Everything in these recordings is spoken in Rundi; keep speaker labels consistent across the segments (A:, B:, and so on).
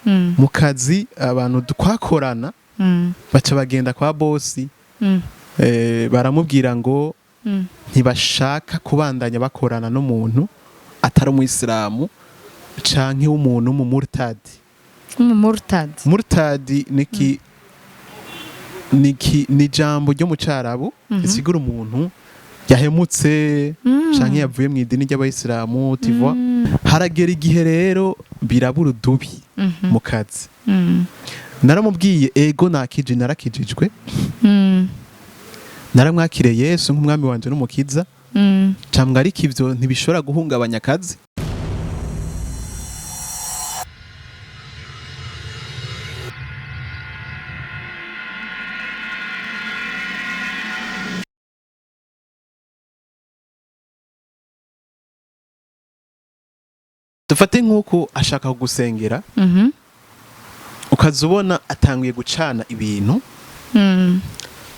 A: Mu kazi abantu twakorana baca bagenda kwa bosi, baramubwira ngo ntibashaka kubandanya bakorana n'umuntu atari umuyisilamu canke w'umuntu w'umumurtadi.
B: Umumurtad?
A: Murtadi niki ni ijambo ryo mu Carabu risigura umuntu yahemutse canke yavuye mu idini ry'abayisilamu, tu vois. Haragera igihe rero birabura udubi mu kazi. Naramubwiye: ego, nakije, narakijijwe, naramwakiriye Yesu nk'umwami wanje n'umukiza, cambwa, ariko ivyo ntibishobora guhungabanya akazi. Dufate nk'uko ashaka kugusengera, ukaza ubona atanguye gucana ibintu,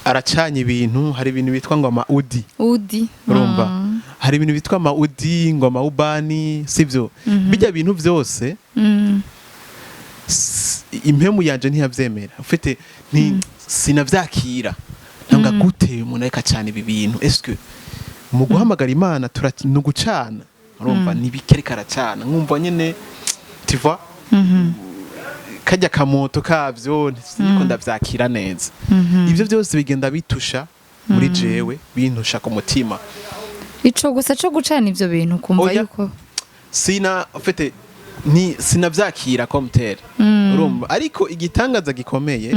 A: aracanye ibintu. Hari ibintu bitwa ngo ama udi.
B: Udi.
A: Urumva, hari ibintu bitwa ama udi, ngo ama ubani, sivyo? Bijya bintu byose, impemu yanje ntiyavyemera, ufite nti sinavyakira. Ntabwo gute umuntu ariko acana ibi bintu? Eske mu guhamagara Imana ni ugucana? Urumva, nibiki ariko aracana? Nkumva nyene, tu vois, kajya kamoto kavyo siniko ndavyakira neza. Ivyo byose bigenda bitusha muri jewe, bintusha ku mutima.
B: Ico gusa co gucana ivyo bintu, kumva
A: Oya.
B: yuko
A: Sina ufite ni sinavyakira comme tel, urumva. Ariko igitangaza gikomeye,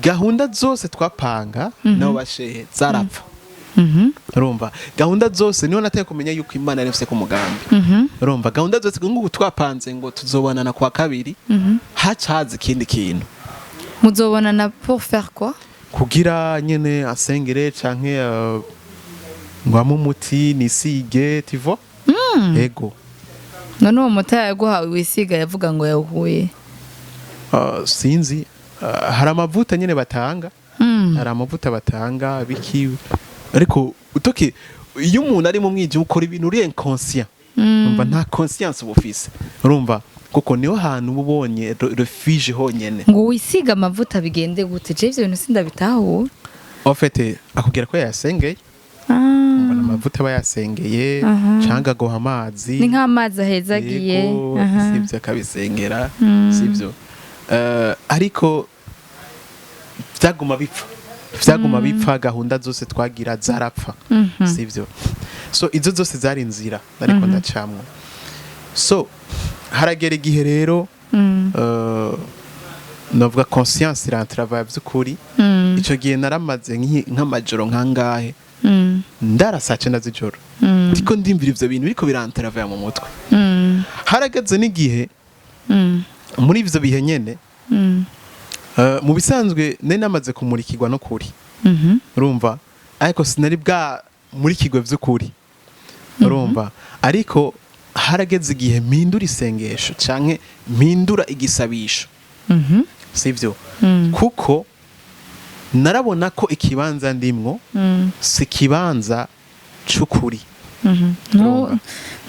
A: gahunda zose twapanga nabo bashehe zarapfa. Urumva, gahunda zose, niho nateye kumenya yuko Imana yari ifise ku mugambi. Urumva, gahunda zose nk'ubu twapanze ngo tuzobonana kwa kabiri, haca haza ikindi kintu.
B: Muzobonana pour faire quoi?
A: Kugira nyene asengere canke ngo ampe umuti nisige, tu vois. Ego.
B: None uwo muti yaguhawe wisiga, yavuga ngo yawuhuye?
A: Sinzi. Hari amavuta nyene batanga, hari amavuta batanga biki, ariko utoke iyo umuntu ari mu mwijima ukora ibintu uri inconscient. Urumva, nta conscience uba ufise, urumva, kuko niho hantu uba ubonye refuge honyene.
B: Ngo wisiga amavuta bigende gute? Je ivyo bintu sindabitahura.
A: En fait, akubwira ko yayasengeye. Mbona amavuta aba yasengeye canke aguha amazi.
B: Ni nk'amazi ahezagiye.
A: Yego, sivyo, akabisengera, sivyo. Ariko vyaguma bipfa, vyaguma bipfa, gahunda zose twagira zarapfa, sivyo. So izo zose zari inzira ariko ndacamwo. So haragera igihe rero, novuga conscience irantravailla vy'ukuri. Ico gihe naramaze nk'amajoro nkangahe, ndara saa 9 z'ijoro, ndiko ndimvira ivyo bintu biriko birantravaya mu mutwe. Harageze n'igihe, muri ivyo bihe nyene, mu bisanzwe nari namaze kumurikirwa no kuri, urumva, ariko sinari bwa murikirwe vy'ukuri, urumva. Ariko harageze igihe mpindura isengesho canke mpindura igisabisho, sivyo, kuko narabona ko ikibanza ndimwo si ikibanza c'ukuri. Urumva?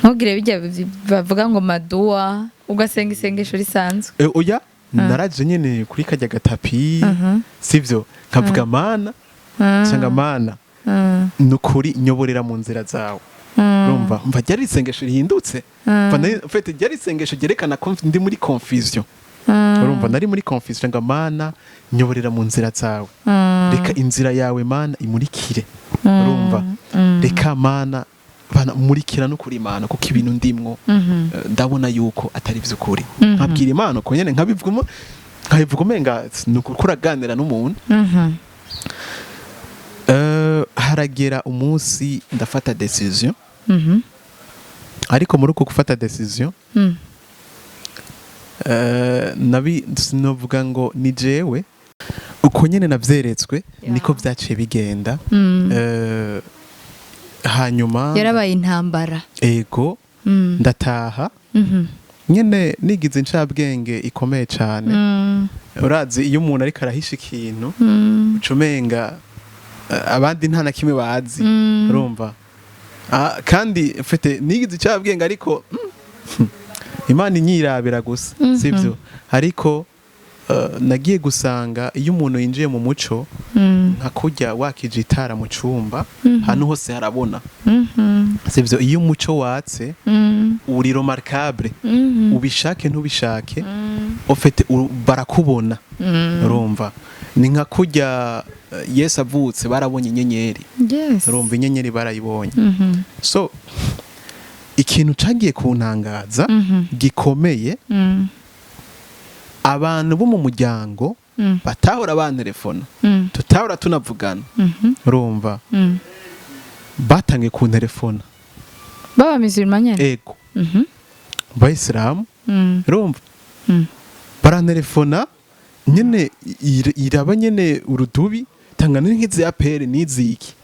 B: Ntugire bijya bavuga ngo maduwa, ugasenga isengesho risanzwe.
A: Oya, naraje nyene kuri kajya gatapi, sivyo, nkavuga: Mana, cyangwa Mana, nukuri nyoborera mu nzira zawe. Urumva, mva ryari isengesho rihindutse. Mva en fait ryari isengesho ryerekana ko ndi muri confusion. Urumva, nari muri confusion, ngo: Mana, nyoborera mu nzira zawe, reka inzira yawe, Mana, imurikire. Urumva, reka Mana, bana murikira no kuri Imana, kuko ibintu ndimwo, ndabona yuko atari vy'ukuri. Nkabwira Imana uko nyene, nkabivuga, nkabivuga umenga ni uko uraganira n'umuntu. Haragera umunsi ndafata décision. Ariko muri uko gufata décision, nabi sinovuga ngo ni jewe, uko nyene navyeretswe niko vyaciye bigenda. Hanyuma
B: Yarabaye intambara.
A: Ego. Ndataha nyene nigize incabwenge ikomeye cane. Urazi iyo umuntu ariko arahisha ikintu, uca umenga abandi nta na kimwe bazi. Urumva. Ah, kandi mfite nigize icabwenge, ariko Imana inyirabira gusa, sibyo? Ariko nagiye gusanga iyo umuntu yinjiye mu muco, nka kurya wakije itara mu cumba, ahantu hose harabona, sibyo? Iyo umuco watse, uri remarquable, ubishake ntubishake, au fait barakubona. Urumva, ni nka kurya Yesu avutse barabonye inyenyeri. Urumva, inyenyeri barayibonye. So ikintu cagiye kuntangaza gikomeye, abantu bo mu muryango batahora bantelefona, tutahora tunavugana, urumva, batangiye kuntelefona.
B: Baba musulman nyene?
A: Ego, bayisilamu. Urumva, barantelefona nyene, iraba nyene urudubi, tanga nk'izi appels n'iziki,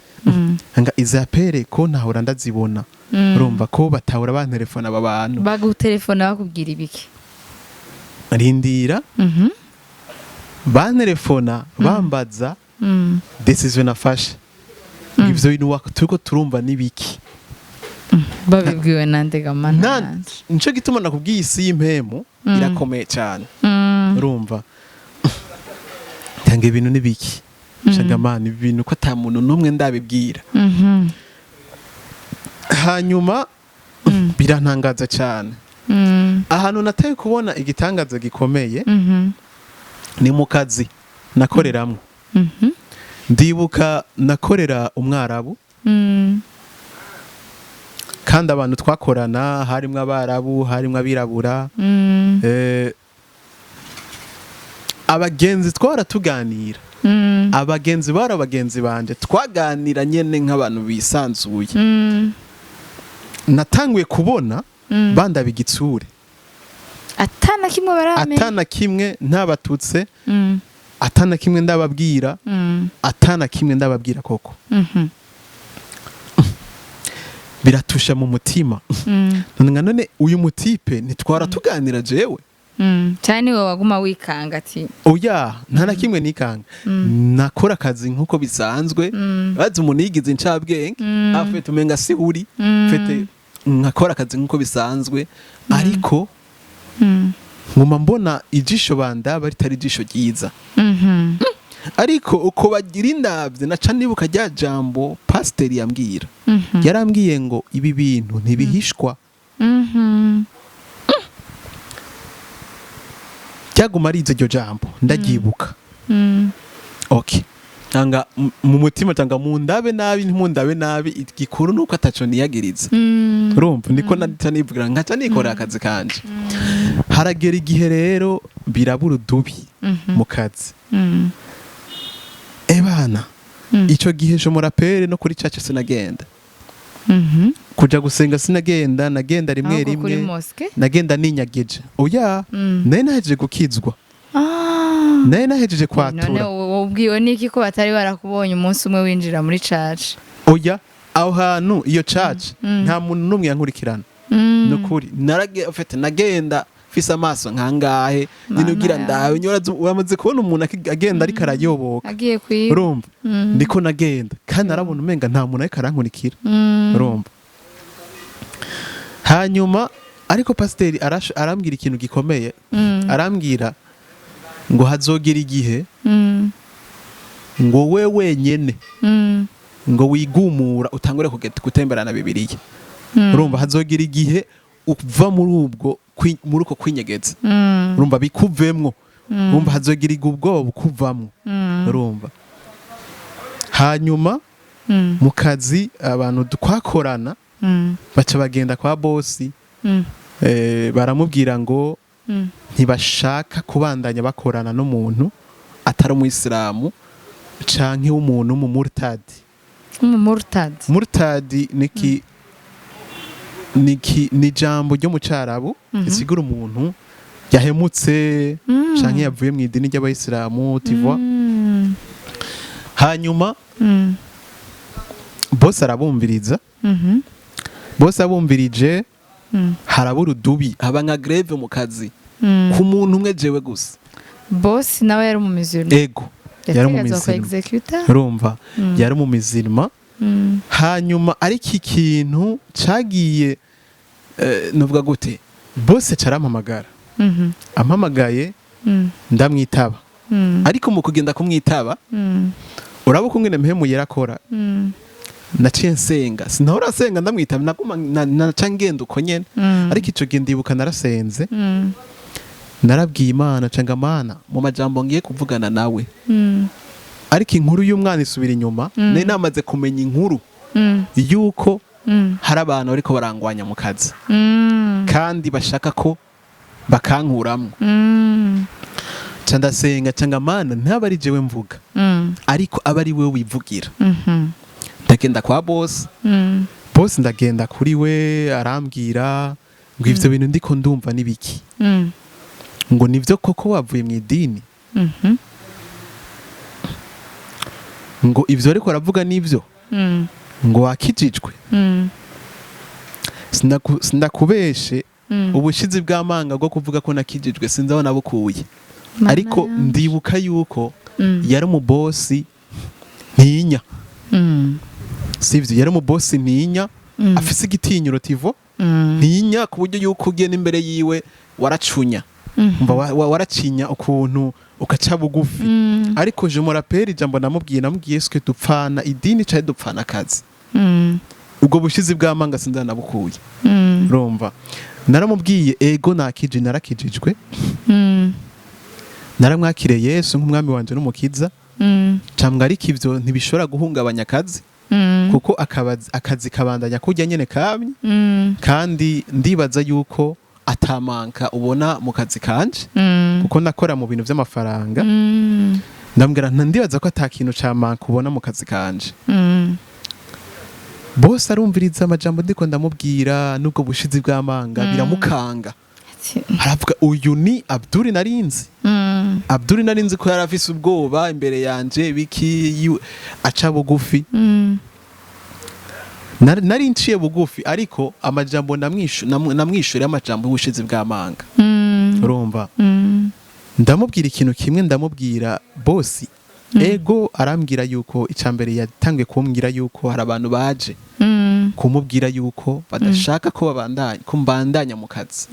A: nga izi appels ko ntahora ndazibona. Urumva ko batahora bantelefona aba bantu.
B: Bagutelefona bakubwira ibiki?
A: Rindira. Bantelefona bambaza décision nafashe, ivyo bintu turiko turumva n'ibiki.
B: Babibwiwe nande gamana?
A: Nico gituma nakubwiye, isi y'impemu irakomeye cyane. Urumva, tanga ibintu n'ibiki, shagamana ibi bintu ko ata muntu n'umwe ndabibwira. Hanyuma birantangaza cyane. Ahantu nataye kubona igitangaza gikomeye ni mu kazi nakoreramwo. Ndibuka nakorera umwarabu, kandi abantu twakorana harimwo abarabu, harimwo abirabura. Abagenzi twara tuganira, abagenzi bari abagenzi banje, twaganira nyene nk'abantu bisanzuye. Natanguye kubona bandaba igitsure.
B: Atana kimwe baramenya?
A: Atana kimwe ntabatutse, atana kimwe ndababwira, atana kimwe ndababwira koko. Biratusha mu mutima. None nka none uyu mutipe ntitwara tuganira jewe?
B: Cyane niwe waguma wikanga ati?
A: Oya, nta na kimwe nikanga. Nakora akazi nk'uko bisanzwe. Bazi umuntu yigize incabwenge, afite umenga si uri mfite, nkakora akazi nk'uko bisanzwe, ariko nguma mbona ijisho bandaba ritari ijisho ryiza. Ariko uko bagira indavye, naca nibuka rya jambo pasiteri yambwira. Yarambwiye ngo ibi bintu ntibihishwa. Ryaguma ari iryo jambo ndaryibuka. Okay, tanga mu mutima, tanga mundabe nabi ntimundabe nabi, igikuru nuko ataco niyagiriza. Urumva, niko naca nivugira, nkaca nikorera akazi kanje. Haragera igihe rero birabura udubi mu kazi. Ebana, ico gihe je murapere no kuri caca sinagenda. Kuja gusenga sinagenda, nagenda rimwe
B: Ahubwo kuri
A: rimwe.
B: mosque?
A: Nagenda ninyageje. Oya, nari nahejeje gukizwa, nari nahejeje
B: None
A: kwatura.
B: Ubwiwe niki ko batari barakubonye umunsi umwe winjira muri church?
A: Oya, aho hantu iyo church nta muntu n'umwe yankurikirana. Nukuri narage ufite nagenda mfise amaso nkangahe nyine
B: Mana
A: ugira
B: yanjye.
A: ndawe nyora uramaze kubona umuntu agenda ariko arayoboka.
B: Agiye kwiga.
A: Urumva, niko nagenda kandi narabona umenga nta muntu ariko arankurikira. Urumva, hanyuma ariko pasiteri arambwira ikintu gikomeye. Arambwira ngo hazogera igihe ngo we wenyene ngo wigumura utangure gutemberana Bibiliya. Urumva, hazogera igihe uva muri ubwo muri uko kwinyegeza. Urumva, bikuvemwo. Urumva, hazogira igihe ubwoba bukuvamwo. Urumva, hanyuma mu kazi abantu twakorana baca bagenda kwa bosi, baramubwira ngo ntibashaka kubandanya bakorana n'umuntu atari umuyisilamu canke w'umuntu w'umumurtadi.
B: Umumurtad?
A: Murtadi niki niki ni ijambo ryo mu Carabu risigura umuntu yahemutse canke yavuye mu idini ry'abayisilamu, tu vois. Hanyuma bose arabumviriza. Bose abumvirije, harabura udubi, haba nka grève mu kazi ku muntu umwe, jewe gusa.
B: Boss nawe yari umumizirima?
A: Ego, yari
B: Yategerezwa ku
A: umumizirima.
B: executa.
A: Urumva, yari umumizirima. Hanyuma ariko ikintu cagiye, nuvuga gute, Boss carampamagara. Ampamagaye, ndamwitaba. Ariko mu kugenda kumwitaba, uraba ukungene Mpwemu Yera akora. Naciye nsenga, sinahora nsenga ndamwitaba, naguma naca ngenda uko nyene. Ariko ico gihe ndibuka narasenze. Narabwiye Imana canga Mana mu majambo ngiye kuvugana nawe. Ariko inkuru y'umwana isubira inyuma, nari namaze kumenya inkuru yuko hari abantu bariko barangwanya mu kazi kandi bashaka ko bakankuramwo. Ca ndasenga canga Mana, ntaba ari jewe mvuga, ariko aba ari wewe wivugira. Ndagenda kwa boss. Boss ndagenda kuri we, arambwira ngo ivyo bintu ndiko ndumva nibiki? Ngo nivyo koko wavuye mu idini? Ngo ivyo ariko aravuga nivyo? Ngo wakijijwe? Sindakubeshe, ubushizi bw'amanga bwo kuvuga ko nakijijwe sinzi aho nabukuye.
B: Mana
A: Ariko
B: yanje.
A: ndibuka yuko yari umubosi ntinya. Sivyo, yari umubosi ntinya, afise igitinyiro tivo, ntinya ku buryo yuko ugiye n'imbere yiwe waracunya. Umva, waracinya ukuntu ukaca bugufi. Ariko je me rappelle ijambo namubwiye swe dupfana idini canke dupfana akazi. Ubwo bushizi bw'amanga sinzi aho nabukuye. Urumva, naramubwiye ego nakije, narakijijwe. Naramwakiriye Yesu nk'umwami wanje n'umukiza. Cambwa ariko ivyo ntibishobora guhungabanya akazi, kuko akazi kabandanya kurya nyene kamye. Kandi ndibaza yuko atamanka ubona mu kazi kanje, kuko nakora mu bintu vy'amafaranga. Ndambwira nta ndibaza ko ata kintu ca manka ubona mu kazi kanje. Bose arumviriza amajambo ndiko ndamubwira n'ubwo bushizi bw'amanga, biramukanga. Aravuga uyu ni Abduri narinzi. Abduri narinzi ko yari afise ubwoba imbere yanje biki, aca bugufi. Nari nciye bugufi, ariko amajambo namwishure amajambo y'ubushizi bw'amanga. Urumva, ndamubwira ikintu kimwe, ndamubwira bosi ego, arambwira yuko icambere yatangiye kumbwira yuko hari abantu baje kumubwira yuko badashaka ko babandanya, ko mbandanya mu kazi.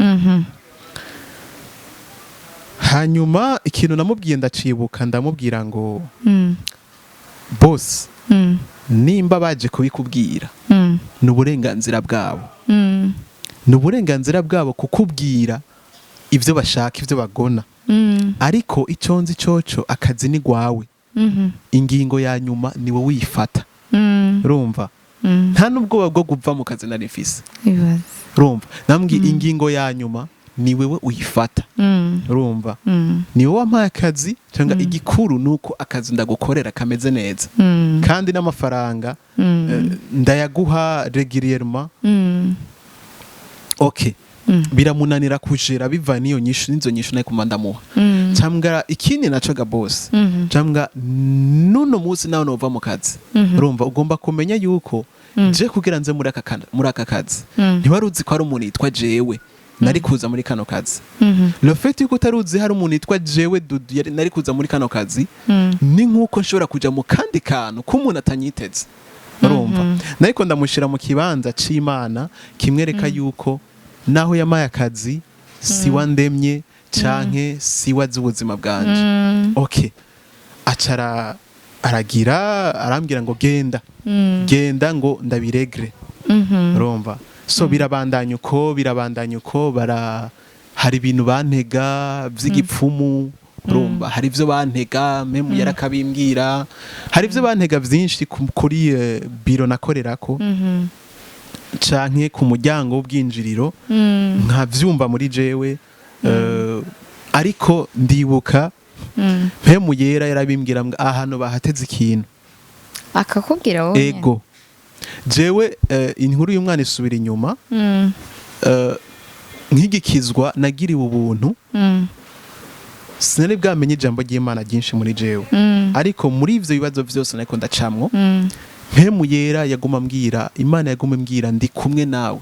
A: Hanyuma ikintu namubwiye ndacibuka, ndamubwira ngo boss, nimba baje kubikubwira, ni uburenganzira bwabo. Ni uburenganzira bwabo kukubwira ibyo bashaka, ibyo bagona. Ariko icyo nzi coco, akazi ni gwawe. Ingingo ya nyuma ni wowe uyifata. Urumva, nta n'ubwoba bwo kuva mu kazi nari mfise.
B: Ibaze.
A: Urumva, nambwiye ingingo ya nyuma ni wewe uyifata. Urumva, ni wowe wampaye akazi, cyangwa igikuru ni uko akazi ndagukorera kameze neza, kandi n'amafaranga ndayaguha régulièrement. Okay. Biramunanira kujera biva n'iyo nyishu, n'izo nyishu nayo kuma ndamuha. Cyangwa ikindi naco ga boss, cyangwa nuno munsi nawe nova mu kazi, urumva ugomba kumenya yuko je kugira nze muri aka kazi, ntiwari uzi ko hari umuntu yitwa jewe nari kuza muri kano kazi. Le fait yuko utari uzi hari umuntu yitwa jewe Dudu nari kuza muri kano kazi, ni nk'uko nshobora kuja mu kandi kantu k'umuntu atanyiteze. Urumva, nariko ndamushira mu kibanza c'Imana kimwereka yuko naho yamaye akazi siwa ndemye canke siwa azi ubuzima bwanje. Okay, acara aragira arambwira ngo genda, genda ngo ndabiregre. Urumva, so birabandanya uko, birabandanya uko, bara hari ibintu bantega vy'igipfumu. Urumva, hari ivyo bantega, Mpwemu yarakabimbwira, hari ivyo bantega vyinshi kuri biro nakorerako canke ku muryango w'ubwinjiriro, nkavyumva muri jewe, ariko ndibuka Mpwemu Yera yarabimbwira ngo ahantu bahateze ikintu.
B: Akakubwira wowe nyene?
A: Ego, jewe inkuru y'umwana isubira inyuma. Nkigikizwa nagiriwe ubuntu. Sinari bwamenye ijambo ry'Imana ryinshi muri jewe. Ariko muri ivyo bibazo vyose nariko ndacamwo, Mpwemu Yera yaguma ambwira, Imana yaguma ambwira ndi kumwe nawe,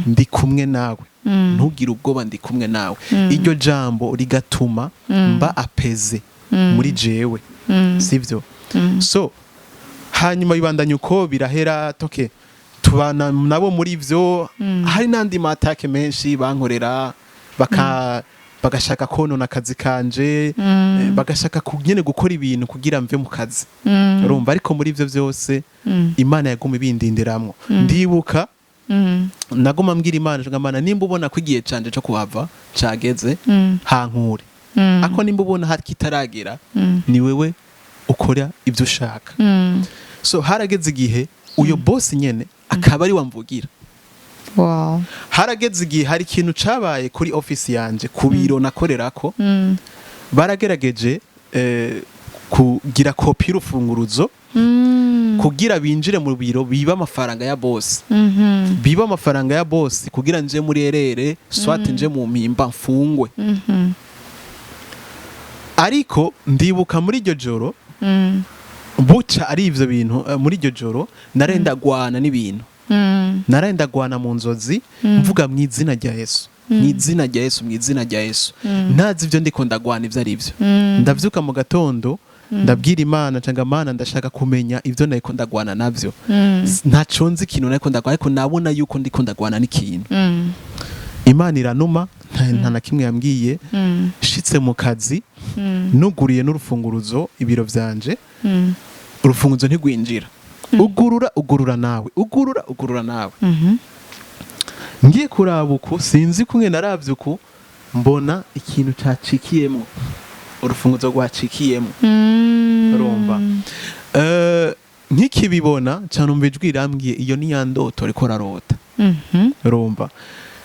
A: ndi kumwe nawe, ntugire ubwoba, ndi kumwe nawe. Iryo jambo rigatuma mba apaisé muri jewe. Sivyo? So hanyuma bibandanya uko, birahera toke. Tubana nabo muri ivyo. Hari n'andi ma attaques menshi bankorera, bagashaka konona akazi kanje, bagashaka nyene gukora ibintu kugira mve mu kazi. Urumva, ariko muri ivyo vyose Imana yaguma ibindindiramwo. Ndibuka naguma mbwira Imana ngo: "Mana, nimba ubona ko igihe canje co kuhava cageze, hankure. Ako nimba ubona hari kitaragera, ni wewe ukora ibyo ushaka." So harageze igihe uyo boss nyene akaba ari wamvugira. Harageze igihe hari ikintu cabaye kuri office yanje, ku biro nakorerako. Baragerageje kugira kopi y'urufunguruzo kugira binjire mu biro, biba amafaranga ya boss, biba amafaranga ya boss kugira nje muri erere, soit nje mu mpimba, mfungwe. Ariko ndibuka muri iryo joro, buca ari ivyo bintu, muri iryo joro narenda gwana n'ibintu, narenda gwana mu nzozi, mvuga: "Mu izina rya Yesu, mu izina rya Yesu, mu izina rya Yesu." Ntazi ivyo ndiko ndagwana ivyo ari vyo. Ndavyuka mu gatondo, ndabwira Imana canga: "Mana, ndashaka kumenya ivyo nariko ndagwana navyo." Ntaco nzi ikintu nariko ndagwana, ariko nabona yuko ndiko ndagwana n'ikintu. Imana iranuma, nta na kimwe yambwiye. Shitse mu kazi, nuguriye n'urufunguruzo ibiro vyanje, urufunguzo ntigwinjira. Ugurura, ugurura nawe, ugurura, ugurura nawe. Ngiye kuraba uku, sinzi kumwe naravye uku, mbona ikintu cacikiyemo, urufunguzo rwacikiyemo. Urumva, nkikibibona cyane, umva ijwi rirambwiye: "Iyo ni ya ndoto ariko ararota." Urumva,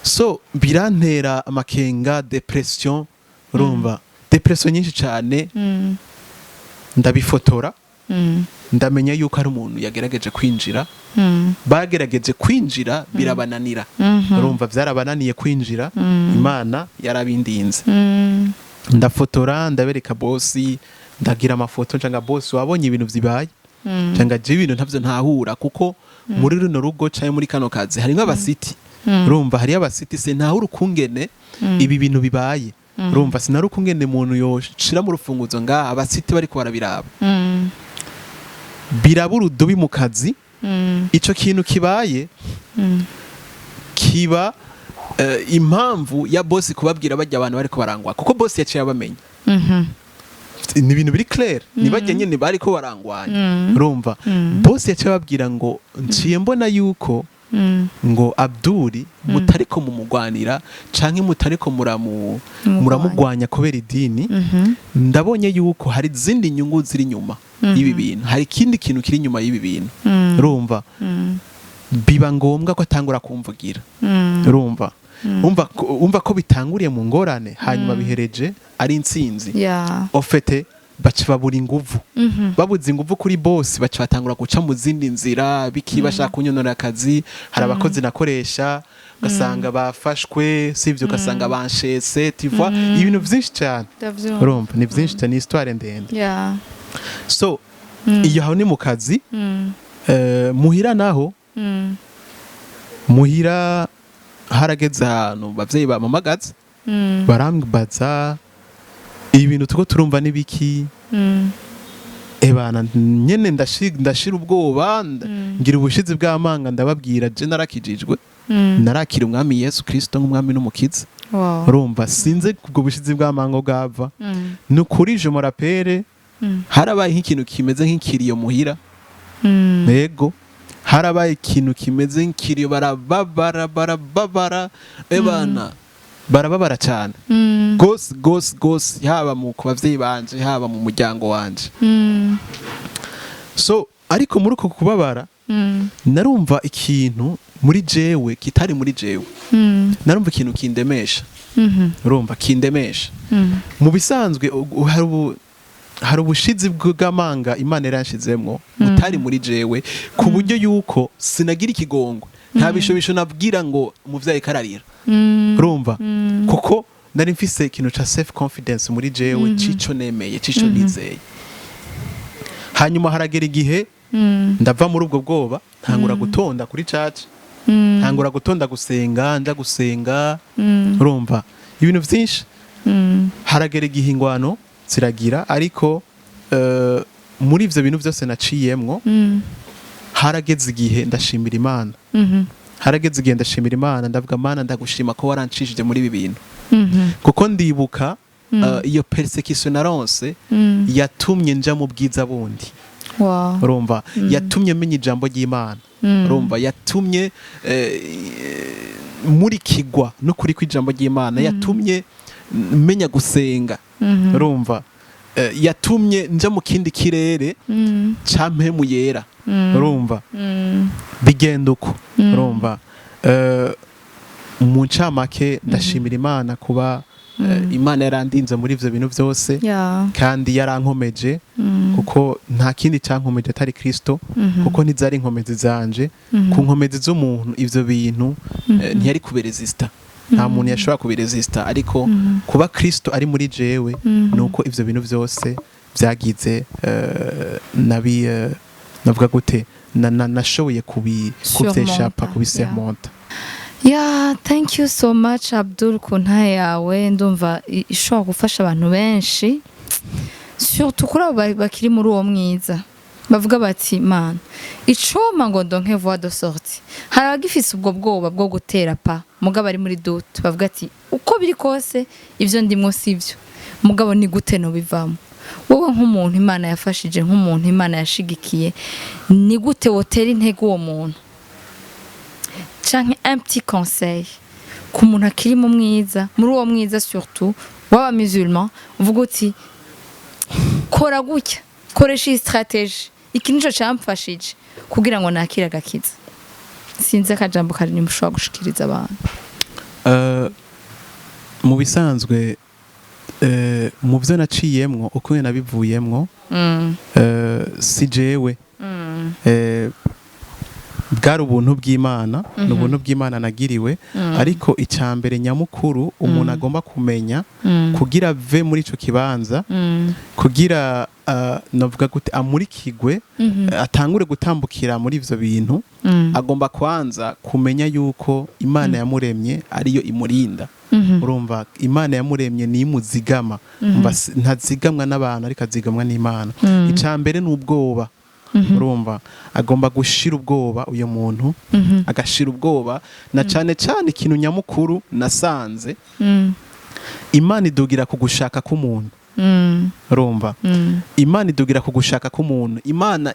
A: so birantera amakenga, dépression. Urumva, dépression nyinshi cyane. Ndabifotora, ndamenya yuko ari umuntu yagerageje kwinjira. Bagerageje kwinjira birabananira. Urumva, byarabananiye kwinjira. Imana yarabindinze. Ndafotora, ndabereka boss, ndagira amafoto ncanga: "Boss, wabonye ibintu vyibaye?" Ncanga: "Je ibintu ntavyo ntahura, kuko muri runo rugo canke muri kano kazi harimwo abasiti." Urumva, hariyo abasiti, se ntahura ukungene ibi bintu bibaye. Urumva, sinari ukungene umuntu yoshira mu rufunguzo ngaha abasiti bariko barabiraba. Biraba urudubi mu kazi. Ico kintu kibaye kiba impamvu ya boss kubabwira bajya abantu bariko barangwa, kuko boss yaciye abamenya. Ni ibintu biri clair, ni bajya nyene bariko barangwanya. Urumva, boss yaciye ababwira ngo: "Nciye mbona yuko ngo Abduri mutariko mumugwanira canke mutariko muramugwanya kubera idini. Ndabonye yuko hari izindi nyungu ziri inyuma y'ibi bintu, hari ikindi kintu kiri inyuma y'ibi bintu." Urumva, biba ngombwa ko atangura kumvugira. Urumva, umva ko bitanguriye mu ngorane, hanyuma bihereje ari intsinzi. Au fait, baca babura inguvu. Babuze inguvu kuri boss, baca batangura guca mu zindi nzira biki, bashaka kunyonora akazi. Hari abakozi nakoresha, ugasanga bafashwe, sivyo, ugasanga banshese, tu vois, ibintu vyinshi cyane.
B: Ndavyumva.
A: Urumva, ni vyinshi cyane, ni histoire ndende. So iyo aho ni mu kazi. Muhira naho, muhira harageze ahantu bavyeyi bampamagaza, barambaza: "Ibintu tuko turumva n'ibiki?" Ebana nyene ndashira ubwoba, ngira ubushizi bw'amanga, ndababwira: "Je narakijijwe, narakira Umwami Yesu Kristo nk'umwami n'umukiza." Urumva, sinze ubwo bushizi bw'amanga bwava. Ni ukuri, je me rappelle, harabaye nk'ikintu kimeze nk'ikiriyo muhira. Yego, harabaye ikintu kimeze nk'ikiriyo, barababara, barababara, ebana barababara cyane gose gose gose, haba mu ku bavyeyi banje, haba mu muryango wanje. So ariko muri uko kubabara, narumva ikintu muri jewe kitari muri jewe. Narumva ikintu kindemesha. Urumva, kindemesha. Mu bisanzwe hari ubushizi bw'amanga Imana yaranshizemwo butari muri jewe, ku buryo yuko sinagira ikigongo, nta bishobisho nabwira ngo umuvyeyi kararira. Urumva, kuko nari mfise ikintu ca self confidence muri jewe, cico nemeye, cico nizeye. Hanyuma haragera igihe ndava muri ubwo bwoba, ntangura gutonda kuri church, ntangura gutonda gusenga, nja gusenga. Urumva, ibintu vyinshi. Haragera igihe ingwano ziragira, ariko muri ivyo bintu vyose naciyemwo, harageze igihe ndashimira Imana. Harageze igihe ndashimira Imana, ndavuga: "Mana, ndagushima ko warancishije muri ibi bintu," kuko ndibuka iyo persécution naronse yatumye nja mu bwiza bundi. Urumva, yatumye menya ijambo ry'Imana. Urumva, yatumye murikigwa n'ukuri kw'ijambo ry'Imana, yatumye menya gusenga. Urumva, yatumye nja mu kindi kirere ca Mpwemu Yera. Urumva, bigenda uko. Urumva, mu ncamake ndashimira Imana kuba Imana yarandinze muri ivyo bintu byose kandi yarankomeje, kuko nta kindi cyankomeje atari Kristo, kuko ntizari inkomezi zanje. Ku nkomezi z'umuntu ivyo bintu ntiyari kubiresista, nta muntu yashobora kubiresista, ariko kuba Kristo ari muri jewe, nuko ivyo bintu byose byagize nabi navuga gute, nashoboye kuvyeshapa,
B: Surmonta,
A: kubisurmonta.
B: Yeah, thank you so much, Abdul, ku ntahe yawe. Ndumva ishobora gufasha abantu benshi, surtout kuri abo bakiri muri uwo mwiza, bavuga bati: "Mana, icoma ngo ndonke voie de sortie." Hari abagifise ubwo bwoba bwo gutera pas, mugabo ari muri doute, bavuga ati: "Uko biri kose ivyo ndimwo sivyo, mugabo ni gute no bivamo?" Wowe nk'umuntu Imana yafashije, nk'umuntu Imana yashigikiye, ni gute wotera intege uwo muntu, canke un petit conseil ku muntu akiri mu mwiza, muri uwo mwiza, surtout w'aba musulman, uvuga uti: "Kora gutya, koresha iyi stratégie, iki nico camfashije kugira ngo nakire agakiza"? Sinzi akajambo kari mushobora gushikiriza abantu.
A: Mu bisanzwe, mu byo naciyemwo, uko nabivuyemwo, si jewe, bwari ubuntu bw'Imana, ni ubuntu bw'Imana nagiriwe. Ariko icya mbere nyamukuru umuntu agomba kumenya kugira ave muri ico kibanza, kugira navuga gute, amurikigwe, atangure gutambukira muri ivyo bintu, agomba kwanza kumenya yuko Imana yamuremye ariyo imurinda. Urumva, Imana yamuremye ni imuzigama. Umva, ntazigamwa n'abantu, ariko azigamwa n'Imana. Icya mbere ni ubwoba. Urumva, agomba gushira ubwoba uyu muntu, agashira ubwoba, na cane cane ikintu nyamukuru nasanze, Imana idugira ku gushaka k'umuntu. Urumva, Imana idugira ku gushaka k'umuntu. Imana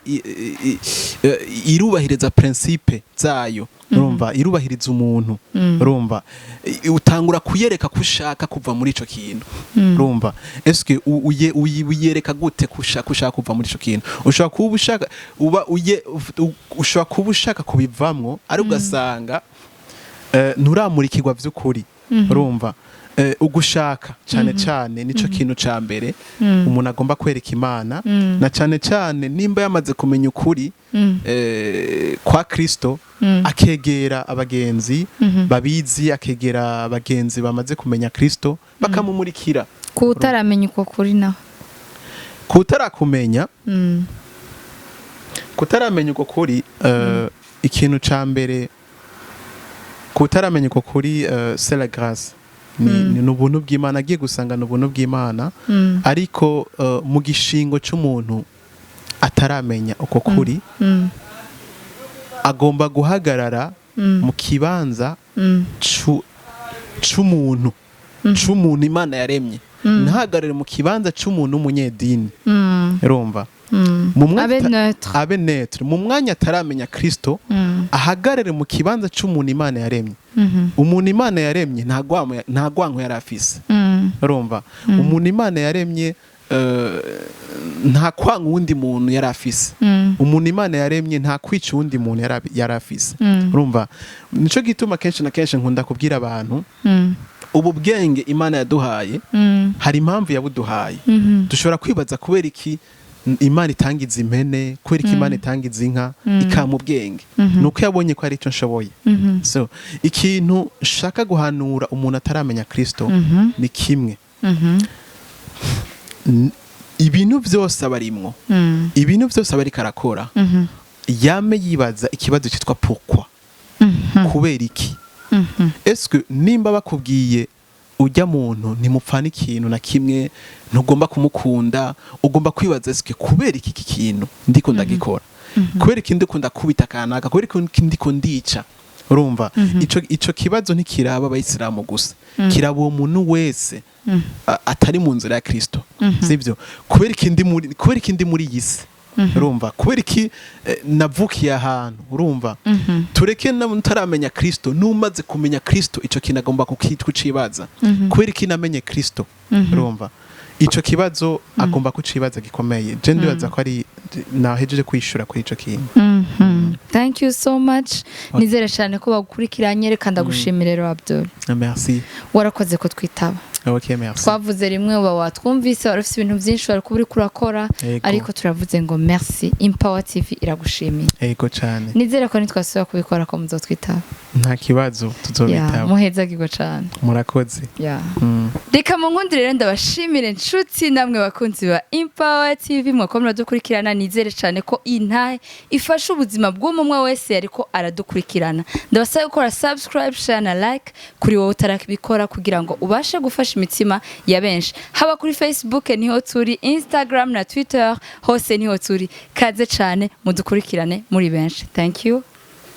A: irubahiriza principe zayo. Urumva, irubahiriza umuntu. Urumva, utangura kuyereka ko ushaka kuva muri ico kintu. Urumva, eske uyereka gute ko ushaka kuva muri ico kintu? Ushobora kuba ushaka uba uye ushobora kuba ushaka kubivamwo, ariko ugasanga nturamurikirwa vy'ukuri. Urumva, ugushaka cyane cyane nico kintu ca mbere umuntu agomba kwereka Imana, na cyane cyane nimba yamaze kumenya ukuri kwa Kristo, akegera abagenzi babizi, akegera abagenzi bamaze kumenya Kristo, bakamumurikira.
B: Ku utaramenya uko kuri naho?
A: Kutarakumenya, kutaramenya uko kuri, ikintu ca mbere kutaramenya uko kuri, c'est la grâce, ni ubuntu bw'Imana. Agiye gusanga ni ubuntu bw'Imana. Ariko mu gishingo c'umuntu ataramenya uko kuri, agomba guhagarara mu kibanza c'umuntu Imana yaremye, ntahagarare mu kibanza c'umuntu w'umunyedini. Urumva, mu mwanya
B: abe neutre.
A: Abe neutre. Mu mwanya ataramenya Kristo, ahagarare mu kibanza c'umuntu Imana yaremye. Umuntu Imana yaremye nta gwanko yari afise. Urumva, umuntu Imana yaremye nta kwanga uwundi muntu yari afise. Umuntu Imana yaremye nta kwica uwundi muntu yari afise. Urumva, nico gituma kenshi na kenshi nkunda kubwira abantu, ubu bwenge Imana yaduhaye, hari impamvu yabuduhaye. Dushobora kwibaza kubera iki Imana itangiza impene, kubera iki Imana itangiza inka, ikampa ubwenge. Nuko yabonye ko ari icyo nshoboye. So ikintu nshaka guhanura umuntu ataramenya Kristo ni kimwe. Ibintu byose aba arimwo, ibintu byose aba ariko arakora, yame yibaza ikibazo cyitwa "pourquoi", kubera iki. Eske nimba bakubwiye Ujya muntu ntimupfana ikintu na kimwe, ntugomba kumukunda. Ugomba kwibaza: eske kubera iki kintu ndiko ndagikora? Kubera iki ndiko ndakubita kanaka? Kubera iki ndiko ndica? Urumva, ico kibazo ntikiraba abayisilamu gusa, kiraba uwo muntu wese atari mu nzira ya Kristo, sivyo? Kubera iki ndi muri iyi si? Urumva, kubera iki navukiye ahantu? Urumva, tureke ntaramenya Kristo, numaze kumenya Kristo, ico kintu agomba kucibaza: kubera iki namenye Kristo? Urumva, ico kibazo agomba kucibaza gikomeye. Je ndibaza ko ari nahejeje kwishura kuri ico kintu.
B: Thank you so much. Nizere cyane ko bagukurikiranye. Reka ndagushimire rero, Abdul.
A: Merci.
B: Warakoze ko twitaba.
A: Ok, merci.
B: Twavuze rimwe, uba watwumvise, wari ufite ibintu byinshi wari kuba uriko urakora. Ariko turavuze ngo merci. Empower TV iragushimiye.
A: Ego cyane.
B: Nizere ko nitwasubira kubikora ko muzotwitaba.
A: Nta kibazo, tuzobitaba.
B: Muhezagirwe cyane.
A: Murakoze.
B: Reka mu nkundi rero ndabashimire, inshuti namwe bakunzi ba Empower TV mwako muradukurikirana. Nizere cyane ko iyi ntahe ifasha ubuzima bw'umwe wese ariko aradukurikirana. Ndabasaba gukora subscribe, share na like kuri wowe utarakibikora, kugira ngo ubashe gufasha imitima ya benshi. Haba kuri Facebook niho turi, Instagram na Twitter hose niho turi. Kaze cyane mudukurikirane muri benshi. Thank you.